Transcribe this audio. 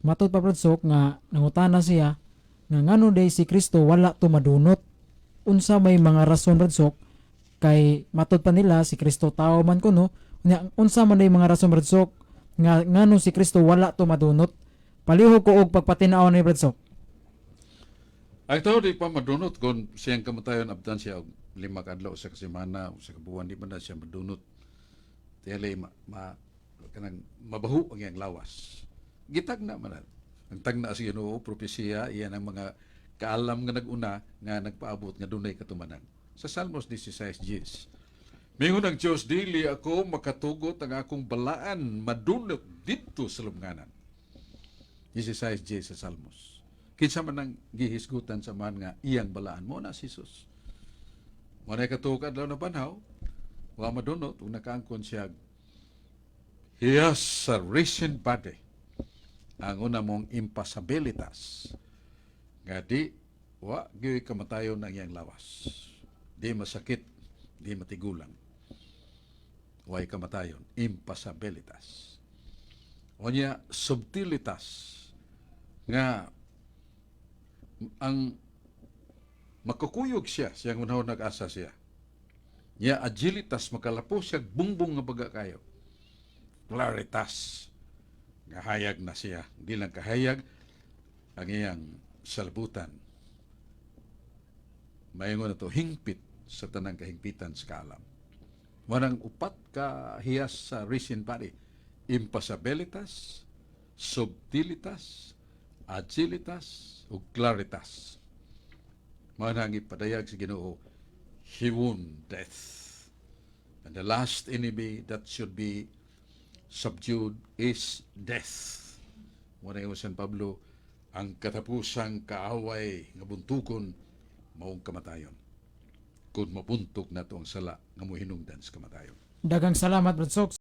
Matod pa, Brad Sok, nga nangutana siya nga ngano day si Kristo wala to madunot. Unsa may mga rason, Brad Sok, kay matod pa nila si Kristo tao man kuno? Unya unsa man day mga rason, Brad Sok, nga ngano si Kristo wala to madunot? Palihog ko og pagpatin-aw ni Brad Sok. Ang tao di pa madunot kung siyang kamatayon abtan siya og 5 ka adlaw, 1 ka semana, 1 ka buwan, di man na siya madunot. Tiyali ma kanang mabaho ang iyang lawas. Gitagna man na. Ang tagna sa Ginoo, propesiya, iyan ang mga kaalam nga nag-una nga nagpaabot nga dunay katumanan. Sa Salmos 16:10. Mingon ang Diyos, "Dili ako makatugot ang akong balaan madunot didto sa lubnganan." 16:10 sa Salmos. Kinsa man ang gihisgutan sa man nga iyang balaan, mo na si Jesus. Mo na katuog adlaw na banhaw, wa madunot ug nakaangkon siya. He has a risen body. Ang una mong impassabilitas. Nga di, wa gyud kamatayon ang iyang lawas. Di masakit, di matigulang. Way kamatayon, impassabilitas. Unya, subtilitas nga ang makukuyog siya siyang unahon nag-asa siya. Nya agilitas, makalapos siya bungbong nga baga kayo. Claritas, nga hayag na siya. Di lang kahayag ang iyang salabutan. Maingon na to, hingpit sa tanang kahingpitan sa kaalam. Manang upat ka hiyas sa risen body. Impassabilitas, subtilitas, agilitas, ug claritas. Manang ipadayag sa Ginoo, He won death. And the last enemy that should be subdued is death. Muna yung San Pablo, ang katapusang kaaway nga buntukon maong kamatayon. Kung mabuntog na to ang sala nga mohinungdan sa kamatayon. Daghang salamat, Brad Sok.